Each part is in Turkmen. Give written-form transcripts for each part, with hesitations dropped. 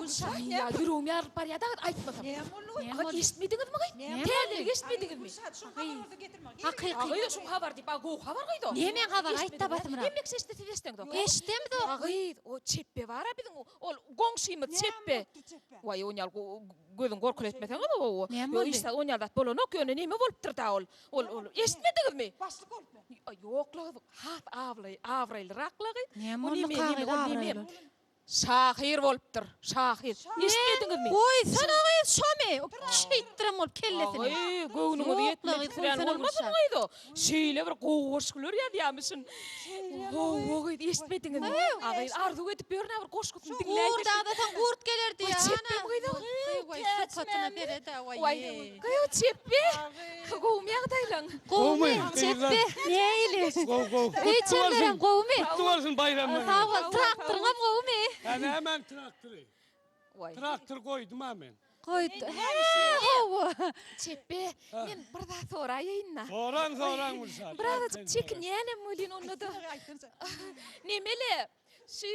Gülşat Ýa ýüregim ýarylyp barýa dagy aýtmasam. Näme boldy goý? Agy eşitmediňizmi gyz? Täzelik eşitmediňizmi? Gülşat şuň habar bolsa getirme. Hakyky. Agy şuň habar diýip, a gowy habar gyz o. Nemeň habary aýtda basymrak. Hemmekşe eşitdi siz eşdeňzok. Eşdemzok. Agy o çepbe bar-a biziň ol goňşymyz çepbe. Näme bolupdyr çepbe? Waý onýaly gözüň gorkuly etmeseňiz o. Näme Ýok boldy? hiç zat onýaly zat bolanok ýöne neme bolupdyr-da ol. Ol ol eşitmediňizmi? Başlyk bolupmy? Ýok-la gyz has awlaý abraýlyrak-la gyz. Näme O boldy neme kagyz neme ol neme? abraýly? Şahyr bolupdyr, şahyr. Eşitmediňizmi? Goýsana gyz şomy? Şeýtdirem bolup kellesini. Agy, göwnüňiz Ýok-la gyz, ýetmedi diýen goýsana bolmasyn Gülşat. gyz o. Şeýle bir gowy goşgular ýazýamyşyn. Hawa gyz, eşitmediňizmi? A gyz, arzuw edip ýörün-ä bir goşgusyny diňläýsek. Gurt agzasaň gurt geler diýýär, ana. Çepbem gyz o. Waý, sypatyna seret-ä, waý. Waý, gyz, çepbe. Gowumy ýagdaýlaň? Gowumy, çepbe, nähili? Gowy, gowy. Öý içerilerem gowumy? Gutly bolsun baýramyň. Sag bol, traktoryňam gowumy? Hä, nämäň traktory? Waý. Traktor goýdum-a men. Goýdy. Hä, gowy. Çepbe, men bir zat soraýaýyn-da. Soraň, soraň Gülşat. Birazajyk çekinýänem welin onda-da. Nemele, şu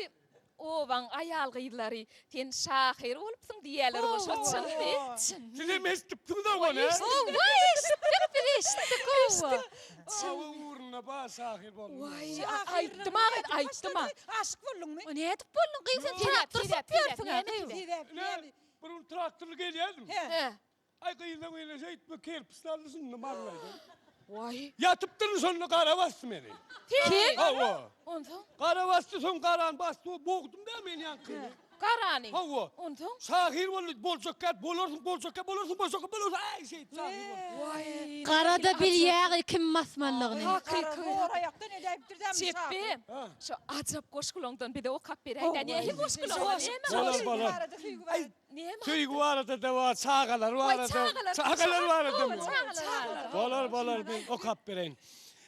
obaň aýal-gyzlary sen şahyr bolupsyň diýýäler we şo çynmy? Çyn. Sizem eşidipsiňiz-a ony, hä? Hawa, eşitdik biz, eşitdik, hawa. Hawa, ugrunda bar şahyr boldum. Waý, aýtdym-a gyz, aýtdym-a. Aşyk bolduňmy? O nädip bolduň gyz sen traktor sürüp ýörsüň-ä gyz. Sebäp näme? Bir gün traktorly gelýärdim. Hä. Aý gyzlaň öýüne şeýtme kerpiç saldy şunda maňlaýdan. Waý. Ýatypdyryn şonda gara basdy meni. Sen? Hawa. Onsoň? Gara basdy soň garany basdy bogdum da men ýaňkyny. Garany? Hawa. Onsoň? Şahyr boldy boljak gäp bolarsyň boljak gäp bolarsyň boljak gäp bolarsyň aý şeýdip şahyr boldy. Waý. Gara-da bilýägi kim basmalygyny. Hakyky. Gara zor aýakdan edäýipdir dämi şahyr? Çepbe. Şo ajap goşgulaňdan bize okap beräýdä. Nähili goşgular ol? Näme? Bolar bolar. Barada söýgi barada. Näme? Söýgi barada-da bar, çagalar barada. Çagalar. Çagalar barada. Çagalar. Bolar, bolar, men okap bereýin.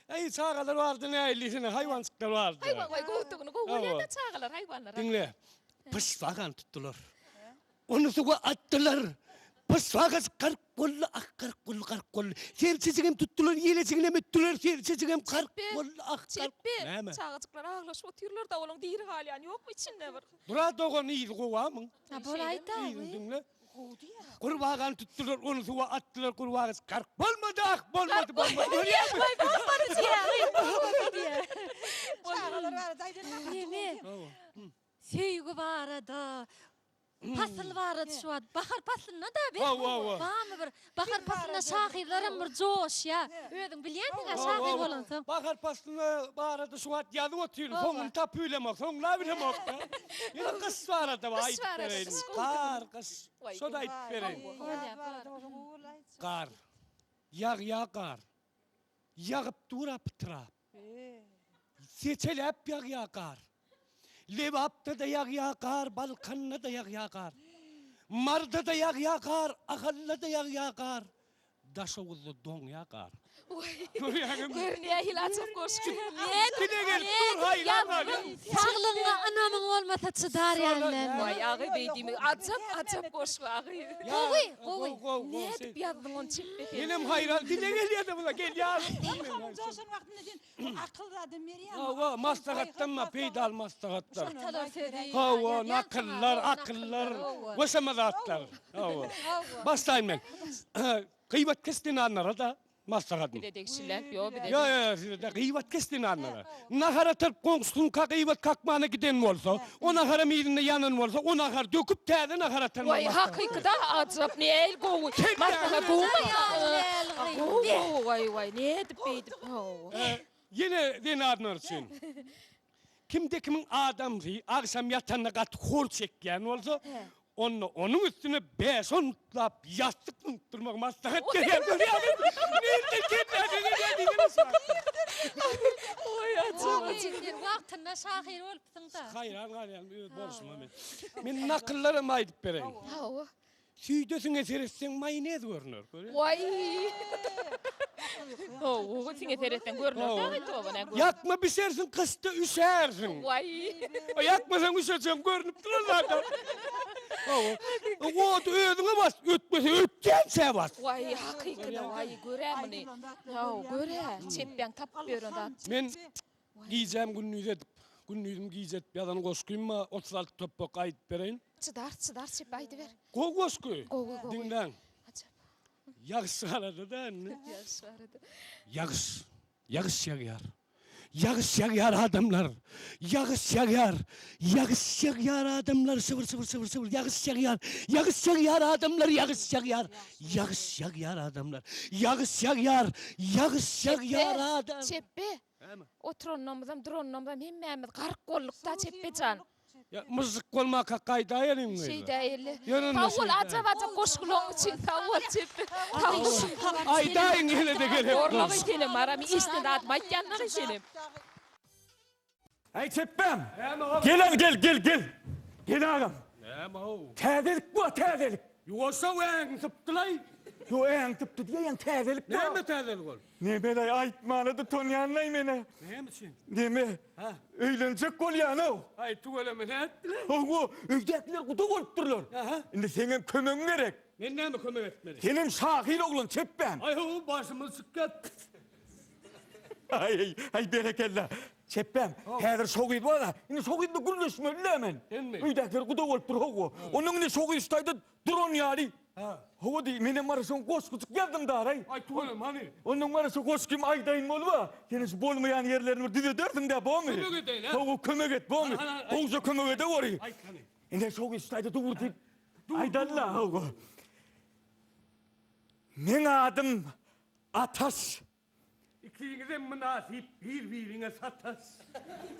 Eý, çagalar barada nähili diýsene, haýwanjyklar barada. Haýwan, waý, gowudygyny gowy bolýar-da çagalar, haýwanlar. Diňle. Pyşbagany tutdular. Ony suwa atdylar. Pyşbagasy gark boldy, ah, gark boldy, gark boldy. Serçejigem tutdular, ýelejiginem ötdüler, serçejigem gark boldy, ah, gark. Çepbe. Näme? Çagajyklar aglaşyp otyrlar-da, olaň diri galýany ýokmy içinde bir? Bura dogan yzy gowamyň? Ha bolaýda. Yzyny diňle. Gurbagany tutdular, ony suwa atdylar, gurbagasy gark bolmady, ah, bolmady, bolmady. Görýäňmi? Waý, bolmady diýýär, bolmady diýýär. Çagalar barada aýdan Neme? Söýgi barada, pasyl barada şu wagt bahar paslynda-da biz barmy bir bahar paslynda şahyrlaram bir joşýar. Özüň bilýänsiň-ä şahyr bolansoň. Bahar paslyna barada şu wagt ýazyp otyryn, soňuny tapyp bilemok, soňlap bilemok-da. Ýöne gyş barada bar, aýdyp bereýin. Gar, gyş, şo-da aýdyp bereýin. Gar, ýagýar gar, ýagyp dur-a pytrap. Seçeläp ýagýar gar. Lebapda-da ýagýar gar, Balkanda-da ýagýar gar. Marda-da ýagýar gar, Ahalda-da ýagýar gar. Daşoguzda doňýar gar. Görýäňmi? Gör nähili ajap goşgy. Dile gelip dur haýran galýan. Saglygyňa ynamyň bolmasa çydar ýaly däl. Waý agy beý diýme. Ajap ajap goşgy agy. Gowy gowy. Nädip ýazdyň ony çepbe sen. Menem haýran dile gelýär-de bula gelýär. Ilhamyň joşan wagtynda sen bu akyl zadam berýäňmi? Hawa maslahatdan bar peýdaly maslahatlar. Atalar sözi. Hawa nakyllar akyllar weşeme zatlar. Hawa. Başlaýyn men. Gyýbatkeş zenanlara-da maslahatym. Bize degişli däl. Ýok bize. Ýok ýok size-de gyýbatkeş zenanlara. Nahar atyryp goňşusynyňka gyýbat kakmana giden bolsa, o naharam yzynda ýanan bolsa, o nahary döküp täze nahar atarmagy Waý maslahat hakykyda ajap nähili gowy maslahat gowy gowy gowy waý waý nädip beýdip hawa. Ýene zenanlar üçin. Kimde kimiň adamsy agşam ýatanda gaty hor çekýän bolsa, onda onuň üstüne bäş-on mutlap ýassyk zyňyp durmagy maslahat berýän. Görýäňmi? Nirden kelläňe gelýär diýsene şu wagt. Oý ajap. Sen wagtynda şahyr bolupsyň-da. Haýran galýan öz bolşuma men. Men nakyllaram aýdyp bereýin. Hawa. Süýde siňe seretseň maýonez görner. Waý. Hawa, siňe seretseň görner dagy toba nä görner. Ýakma bişersiň, gyşda üşärsiň. Waý. Ýakmasaň üşejegiň görnüp duran zat. Hawa. Ody özüňe bas, ötmese ötýänçä bas. Waý, hakyky-da waý, gör-ä muny. Hawa, gör-ä, çepbäň tapyp ýören zat. Men gijäm gündiz edip. Gündizim gije edip ýazan goşgym bar, 36 topbak aýdyp bereýin. Çydar, çydar çep aýdyber. Gowy goşgy. Gowy, gowy. Diňläň. Ajap. Ýagyş barada-da indi. Ýagyş barada. Ýagyş. Ýagyş ýagýar. Ýagyş ýagýar adamlar. Ýagyş ýagýar. Ýagyş ýagýar adamlar şybyr şybyr şybyr şybyr ýagyş ýagýar. Ýagyş ýagýar adamlar ýagyş ýagýar. Ýagyş ýagýar adamlar. Ýagyş ýagýar. Ýagyş ýagýar adam. Çepbe. Näme? Oturanlarymyzam, duranlarymyzam hemmämiz gark bolduk-da Çepbe jan. Ýa myžžyk bolmaka gaýdaýalyň gyzlar. Şeýdäýeli. Ýör onda Sag bol şeýdäýeli. ajap-ajap goşgulaň üçin sag bol Çepbe. Sag bol. Aýdaýyň ýene-de gerek bolsa. Horlagy senem aram eşden zadymy aýtýanlaryň senem. Äý Çepbäm. Näme how? Gel al gel gel gel. Gel agam. Näme how? Täzelik bu täzelik. Ýuwaşja äňiň sypdylaý. Ýo äň sypdy diýýän täzelik bu. Näme täzelik ol? Nemelaý aýtmana-da utanýanlaý menä. Näme üçin? Neme? Hä? Öýlenjek bolýan-ow. Aý tüweleme nätdiler? Hawa, öýdäkiler guda bolupdyrlar. Aha. Indi seňem kömegiň gerek. Men näme kömek etmeli? Senem şahyr oglan çepbäm. Aý how başymyz çykýar. Aý, aý berekella. Çepbäm, häzir şo gyz bar-a. Indi şo gyz bilen gürleşmeli-dä men. Senmi? Öýdäkiler guda bolupdyr hawa. Onuň indi şo gyz şu taýda Duran ýaly. Ha. Hawa diý, menem bara şoň goşgujyk ýazdym daraý. Aý tüweleme hany. Onnoň bara şu goşgymy aýdaýyn bolma. Seniň şu bolmaýan ýerlerini bir düzedersiň-dä, bomy? Kömek edeýin, hä? Hawa, kömek et, bomy? Hany, hany, aýt. Gowja kömek edeweri. Aýt hany. Ine şo gyz şu taýda dur diýip aýdaly-la, hawa. Meň adym Ataş. Ikiňizem mynasyp bir-biriňe sataş.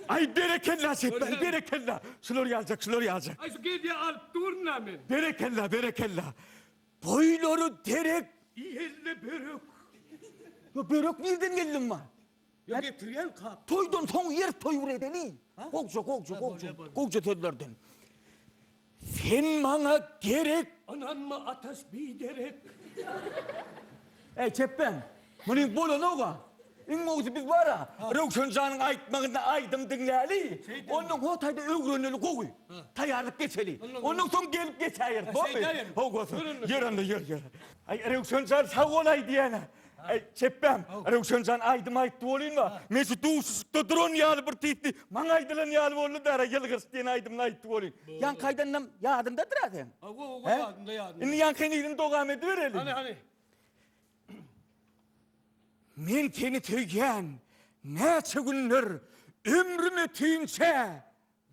Aý berekella Şepbel berekella. Şular ýaljak şular ýaljak. Aý şu gedýä alyp durun-a men. Berekella berekella. Boýlary derek. Iýelde börek. Ýa börek nirden geldi ma? Ýa getirýän kak. Toýdan soň ýer toý bir edeli. Gowja gowja gowja. Gowja sözlerden. Sen maňa gerek. Ynanma Ataş biderek. Eý çepben, munyň bolanoga. Iň gowusy biz bar-a, Röwşen janyň aýtmagynda aýdym diňläli, ondan ho taýda öwreneli gowy. Taýýarlyk geçeli. Ondan soň gelip geçäýeris, bormy? Hawa, ýör onda, ýör, ýör. Aý, Röwşen jan sag bol aýdýana. Aý, çepbäm, Röwşen jan aýdym aýtdy bolýyn-a. Men şu duşuşykda duran ýaly bir tüýsli, maňa aýdylan ýaly boldy dara, Ýylgyryş diýen aýdymyny aýtdy bolýyn. Ýaňky aýdanynam ýadyňdadyr-a seň? Hawa, hawa, ýadymda, ýadymda. Indi ýaňkyny yzyny dowam edibereli. Hany, hany. Men seni söýýän, näçe günler ömrüm ötünçä.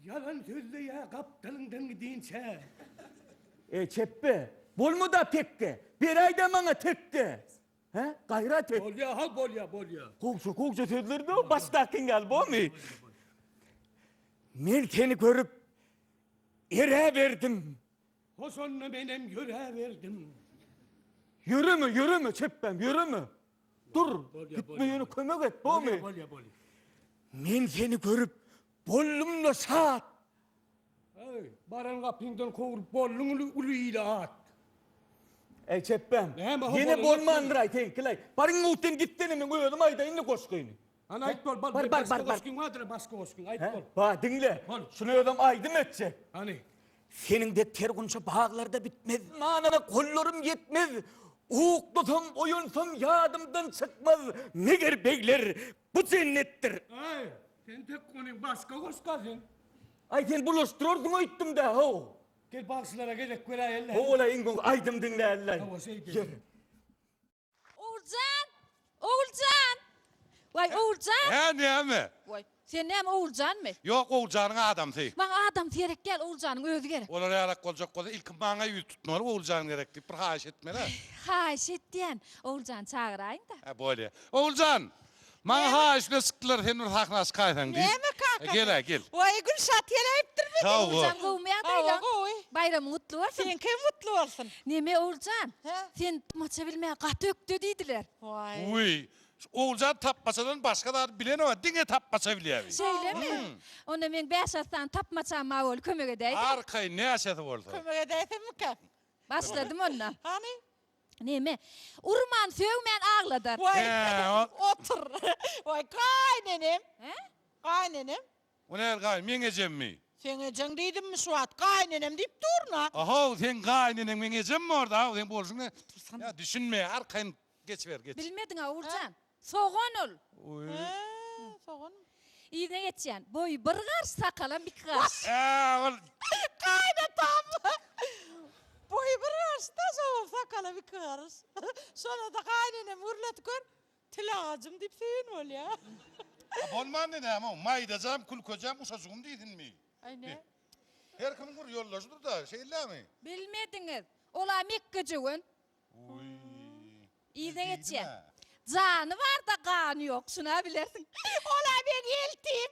Ýalan sözleýä gapdalyňdan gidinçä. Eý, çepbe, bolma-da pekge, beräý-dä maňa tekge. Hä, gaýrat et. Bolýa, ha, bolýa, bolýa. Gowja, gowja sözler-de başdakyň ýaly, bormy? Men seni görüp, eräberdim. Hoşanda menem ýöräberdim. Ýöreme, ýöreme, çepbäm, ýöreme. Dur, gitme ýöne kömek et, bormy? Bolýa, bolýa, bolýa. Men seni görüp, Boldum-da şat. Äý, baran gapyňdan kowulyp bolduň uly, uly ile at. Äý, çepbäm. Näme, ho, Ýene bolanok bolmandyr-aý seňkilaý. Baryň uten gitsene, men özüm aýdaýyn-da goşgyny. Hany aýt bol, bol, Bar, bar, başga bar, bar. goşgyň bardyr-a, başga goşgyň, aýt Hä? bol. Ba, diňle. Bol. Şuny özüm aýdym etjek. Hany. Seniň dek ter gunça baglarda bitmez, Manana gollarym ýetmez. Uklasam, oýansam ýadymdan çykmaz, Meger begler, bu jennetdir. Äý, Sen tek ony başga goşga sen. Aý sen bulaşdyrarsyň öýtdüm-dä how. Gel bagşylara gezek beräýeli. How-ola iň gowy aýdym diňläliler. Hawa şeýdeli. Oguljan! Oguljan! Waý Oguljan! Hä näme? Waý, sen näme Oguljanmy? Ýok Oguljanyň adamsy. Maňa adamsy gerek däl, Oguljanyň özi gerek. Olar ýalak boljak bolsa ilki maňa ýüz tutmaly Oguljan gerek diýip bir haýyş etmeli. Haýyş etýän, Oguljany çagyraýyň-da. Hä bolýa. Oguljan! Maňa haýyş bilen çykdylar sen bir sahna çykaýsaň diýip. Näme kakasy? Gel-ä gel. Waý Gülşat geläýipdirmi? Sag bol. Oguljan gowumy ýagdaýlaň? Hawa gowy. Baýramyň gutly bolsun. Seňkem gutly bolsun. Neme Oguljan? Hä? Sen tapmaça bilmäge gaty ökde diýdiler. Waý. Wiý. Şu Oguljan tapmaçadan başga zady bilenok, diňe tapmaça bilýär. Şeýlemi? Onda meň bäş-alty sany tapmaçam bar bol, kömek edäýdä. Arkaýyn näçesi bolsa. Kömek edäýsemmikä? Başladym onda. Hany? Neme? Urman, sögmän agladar. Waý, Hä, otur. Waý, gaýynenem. Hä? Gaýynenem. O näl gaýyn, meň ejemmi? Seň ejeň diýdimmi şu wagt? Gaýynenem diýip durun-a. Ahow, seň gaýyneneň meň ejem borda, how, seň bolşuň ne? Ýa, düşünme, arkaýyn geçiber, geç. Bilmediň-ä, Oguljan. Sogan ol. Oý. Hä, soganmy? Yzyna geçýän. Boýy bir garş, sakalam iki garş. Ä, ol Gaýynatam. Boýy bir garş-da, şoňam sakalam iki garyş. Şonda-da gaýynenem gürletip gör, Til agajym diýip söýen bolýa. A bolmanda näme o, maýdajam, külkejäm, uşajygym diýsinmi? Aý ne? Her kimiň bir ýoldaşydyr-da, şeýlemi? Bilmediňiz. Ol-a mekgejöwen. Wiý. Yzyna geçýän. Jany bar-da, gany ýok, şun-a bilersiň. Ol-a meň eltim.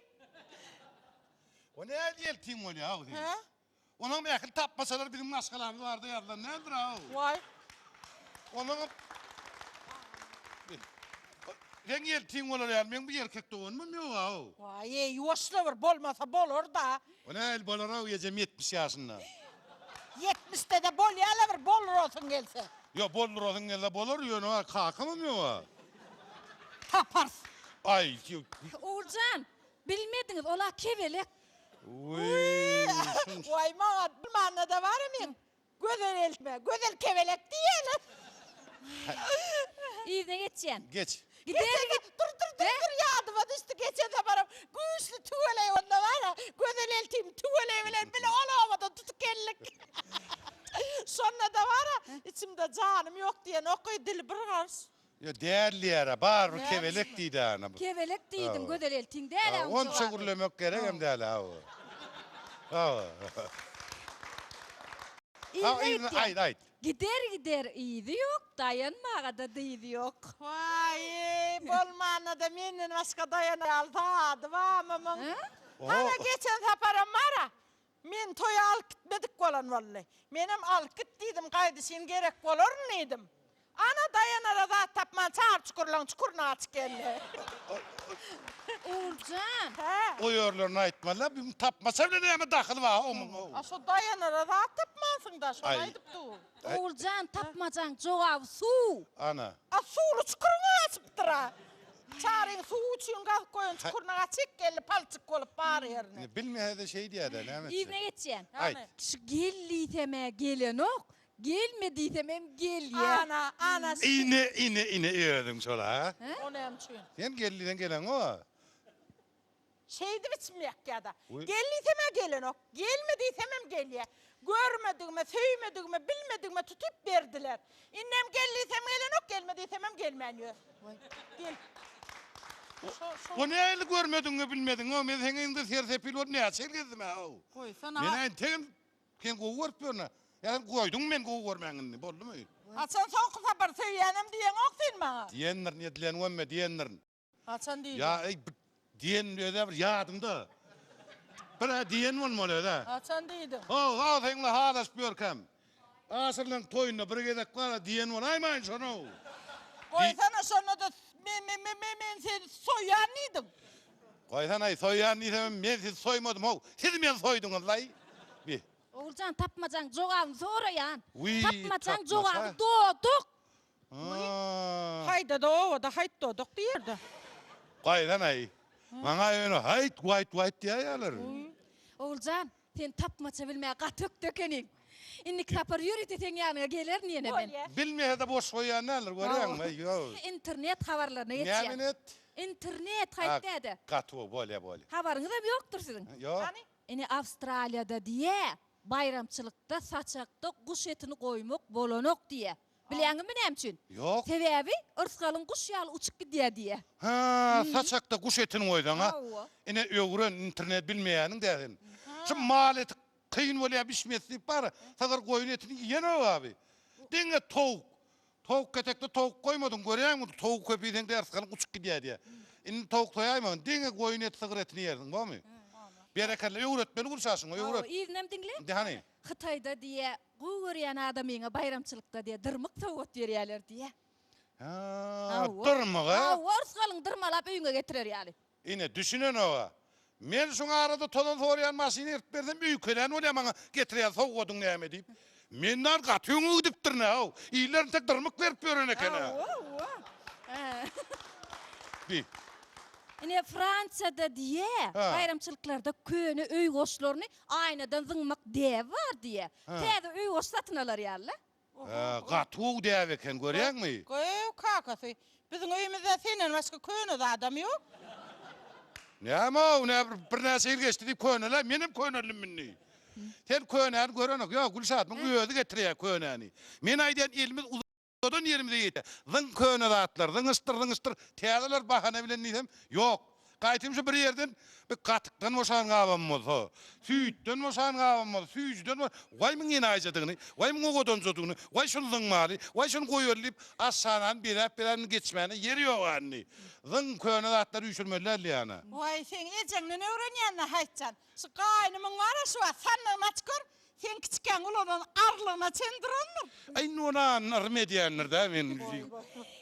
O nähili eltiň bolýa-ow seň? Hä? Onuň ähli tapmaçalary biziň maşgalamyz barada ýazylan däldir-ow. Waý. Onuň Seň eltiň bolar ýaly meň bir erkek doganymam ýog-ow. Waý-eý, ýuwaşla bir, bolmasa bolar-da. O nähili bolar-ow, ejem 70 ýaşynda. Ýetmişde-de bolýa-la bir, boldurasyň gelse. Ýok, boldurasyň gelse bolar, ýöne kakamam ýog-a. Taparys. Aý, Oguljan, bilmediňiz, ol-a kebelek. Waý maňa bilmanda-da bar meň gözel eltme, gözel kebelek diýýärler. Yzyna geçýän. Geç. Gider git. Dur dur dur dur ýadyma düşdi geçen saparam güýçli tüweleý onda bar-a gözel eltim tüweleý bilen bile ol obadan tutup geldik. Şonda-da bar-a içimde janym ýok diýen ok dili bir garyş. Ýo däl diýýär-ä, barybir kebelek diýdi ana. Kebelek diýdim, gözel eltiň däl-ä oň jogaby. Onça gürlemek geregem däl-ä hawa. Hawa. Yzyna gitýän. Aýt, aýt. Gider gider yzy ýok, daýanmaga-da dyzy ýok. Waý, bolmanda-da menden başga daýanar ýaly zady barmy muň? Hana geçen saparam bar-a, Meni toýa alyp gitmedik bolan boldy. Menem alyp git diýdim, gaýdyşyn gerek bolaryn diýdim. Ana, daýanara zat tapman çar çukurlaň çukuryna gaçyp geldi. Oguljan! Hä? O ýerlerini aýtmaly-la, bu tapmaça bilen näme dahyly bar omuň? A şo daýanara zat tapmansyň-da, şony aýdyp dur. Oguljan, tapmajaň jogaby suw! Ana. A suwly çukuryňa gaçypdyr-a. Çaryň suw üçin gazyp goýan çukuryna gaçyp geldi, palçyk bolup bar ýerine. Indi bilmese-de şeý diýer-dä, näme etjek? Yzyna geçýän. Aýt. Şu gel diýsem-ä gelenok, gelme diýsemem gelýä. Ana, ana. Ine, ine, ine özüň şol-a. O näme üçin? Sen gel diýseň geleňok-a. Şeýdip içim ýakýa-da. Gel diýsem-ä gelenok, gelme diýsemem gelýä. Görmedigime, söýmedigime, bilmedigime tutup berdiler. Indem gel diýsem gelenok, gelme diýsemem gelmän ýör. Gel. O nähili görmediňe, bilmediňe, men seň indi ser-sepil bolup näçe ýyl gezdim-ä-ow. Goýsana. Men-ä entegem seni gowy görüp ýörün-ä. Ýa sen goýduňmy meni gowy görmäňi indi, boldumy? Haçan soňky sapar söýýänem diýeňok sen maňa. Diýendirin, edilen gömme diýendirin. Haçan diýdiň? Ýa eý bir diýen özä bir ýadymda. Bir-ä diýen bolmaly özä. Haçan diýdiň? How, how seňle halaşyp ýörkäm. Aşyrlaň toýunda bir gezek bar-a diýen bolaýmaýyn şony-ow. Goýsana şonda-da men men men men men seni soýýan diýdiň. Goýsana-aý soýýan diýsemem men sizi soýmadym-how. Siz meni soýduňyz-laý. Bi. Oguljan tapmajaň jogabyny soraýan. Wiý, Tapmajaň tapmaça. jogaby dodak. Haýda-da obada haýt dodak diýerdi. Gaýdan-aý. Maňa ýöne haýt, waýt, waýt diýäýýärler. Oguljan, sen tapmaça bilmäge gaty ökde ekeniň. Indiki sapar ýörite seň ýanyňa gelerin ýene men. Bolýa. Bilmese-de boş goýýan däldir, görýäňmi? Ýok. Internet habarlaryna geçýän. Näme net? Internet, haýt däde. Gaty gowy, bolýa, bolýa. Habaryňyzam ýokdur siziň. Ýok. Hany? Ine Awstraliýada diýä, baýramçylykda saçakda guş etini goýmak bolanok diýä. Bilýäňizmi näme üçin? Ýok. Sebäbi yrsgalyň guş ýaly uçup gidýä diýä. Hä, saçakda guş etini goýsaň-a. Hawa. Ine öwren, internet bilmeýäniň dä sen. Şu mal eti kyn bolýa bişmesi diýip bar, sygyr goýun etini iýenok abi. Diňe towuk. Towuk ketekde towuk goýmadyň, görýäňmi, towuk köp iýseň ders galyň uçup gidýär diýýär. Indi towuk soýaýmagyn, diňe goýun eti, sygyr etini iýersiň, bormy? Berekella, öwretmeli Gülşa şuňa, öwret. Hawa, yzynam diňle. Indi hany? Hytaýda diýýär, gowy görýän adamyňa baýramçylykda diýýär, dyrmyk sowgat berýärler diýýär. Hä, Hawa. dyrmyg-a? Hawa, yrsgalyňy dyrmalap öýüňe getirer ýaly. Ine, düşünenok-a. Men şuň arada tozan sorýan maşyny eltip bersem, öýkelän bolýar maňa getirýän sowgadyň näme diýip. Menden gaty öňe gidipdirin-ä-ow. Iller entek dyrmyk berip ýören eken-ä. Hawa, hawa. Bi. Ine, Fransiýada diýýä, baýramçylyklarda köne öý goşlaryny aýnadan zyňmak däbi bar diýýä. Täze öý goş satyn alar ýaly-la. Hä, gaty gowy däp eken, görýäňmi? Göý, kakasy, biziň öýümizde senden başga köne zadam ýok. Näme-ow, nä bir birnäçe ýyl geçdi diýip könelä, menem köneldim indi. Sen könäni görenok. Ýok, Gülşat, muň özi getirýär könäni. Men aýdýan elimiz uzadan ýerimize ýetýär. Zyň köne zatlary, zyňyşdyr, zyňyşdyr, täzeler bahana bilen diýsem, ýok. Gaýtym şu bir ýerden bir gatykdan boşan gabam bolsa, süýtden boşan gabam bolsa, süýjüden bo, waý muň enaýyjadygyny, waý muň owadanjadygyny, waý şuny zyňmaly, waý şuny goýaly diýip, aşhanany bezäp-bezäp indi geçmäne ýer ýok-a indi. Zyň köne zatlary üýşürmeli däl diýýän-ä. Waý, seň ejeňden öwrenýän-dä, Haýytjan. Şu gaýnymyň bar-a şu wagt sandygyny açyp gör, seň kiçikäň ulanan arlygyna çen durandyr. Aý indi ony yrym edýändir-dä men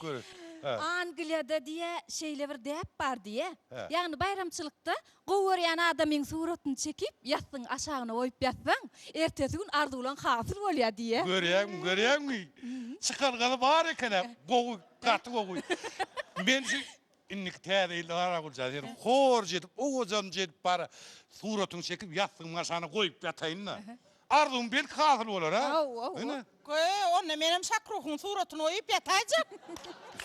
gör. Angliýada diýä şeýle bir däp bar diýä. Ýagny baýramçylykda gowy görýän adamyň suratyny çekip ýassygyň aşagyna goýup ýatsaň, ertesi gün arzuwlaň hasyl bolýar diýä. Görýäňmi, görýäňmi? Çykalgasy bar eken-ä. Gowy, gaty gowy. Men şu Indiki täze ýylda gara Güljan seni horja edip, owadanja edip bara suratyňy çekip ýassygymyň aşagyna goýup ýataýyn-da. Arzuwym belki hasyl bolar, a? Hawa. Ine. Göý, onda menem Şakruhyň suratyny goýup ýataýjak.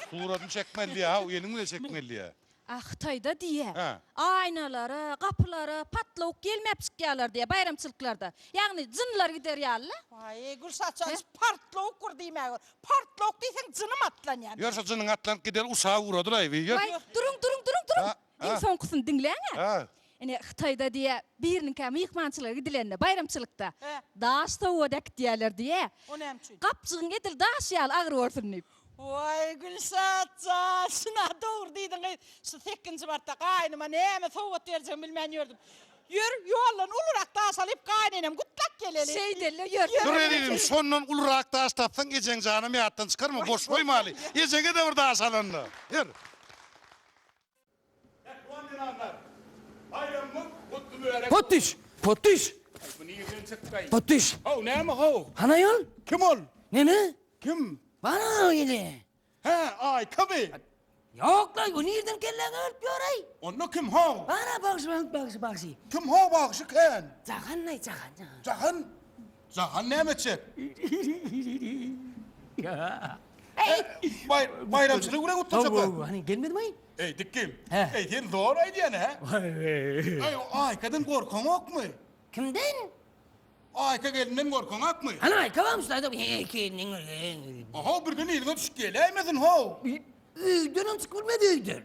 Suratyny çekmeli diýýä, haw, eliň bilen çekmeli diýýä. A Hytaýda diýýä, aýnalara, gapylara patlawuk ýelmäp çykýarlar diýýä baýramçylyklarda. Ýagny jynlar gider ýaly-la. Waý, Gülşat jan, şu partlawuk bir diýmäge gör. Partlawuk diýseň jynym atlanýar. Ýör şu jynyň atlanyp gideli uşagy ugradylaý bi, ýör. Waý, duruň, duruň, duruň, duruň. Iň soňkusyny diňläň-ä. Ha. Ine, Hytaýda diýýä, biriniňkä myhmançylyga gidilende, baýramçylykda, daş sowgat äkitýärler diýýä. O näme üçin? Gapjygyň edil daş ýaly agyr bolsun diýip. Waý, Gülşat jan, şuna dogry diýdiň gyz. Şu sekizinji martda gaýnyma näme sowgat berjegimi bilmän ýördüm. Ýör, ýoldan ulurak daş alyp, gaýynenem gutlap geleli. Şeýdeli, ýör. Dur ezizim, şondan ulurak daş tapsaň, ejeň janam ýatdan çykarma, boş goýmaly. Ejeňe-de bir daş alanda. Ýör. Mähriban zenanlar, baýramyňyz gutly mübärek bolsun! Potdyş! Potdyş! Bu nirden çykdy-aý? Potdyş! How, näme how? Hany aýal? Kim ol? Neme? Kim? Bar-a ýene. Hä, Aýkamy? Ýok-la, o nirden kelläňe gelip ýör-aý? Onda kim how? Bar-a bagşy, bagşy, bagşy. Kim how bagşy kän? Jahan-laý, Jahan, Jahan. Jahan? Jahan näme etjek? Baý, baýramçylygy bilen gutlajaklar. Hawa, hany gelmedimi-aý? Eý, dikgim. Hä. Eý, sen zor aýdýan, hä? Eý, Aýkadan gorkaňokmy? Kimden? Aýka gelinden gorkaňakmy? Hany Aýka barmyş daýza? Heý, gelniň. How, birden yzyňa düşüp geläýmesin, how. Öýdenem çykyp bilmedi öýden.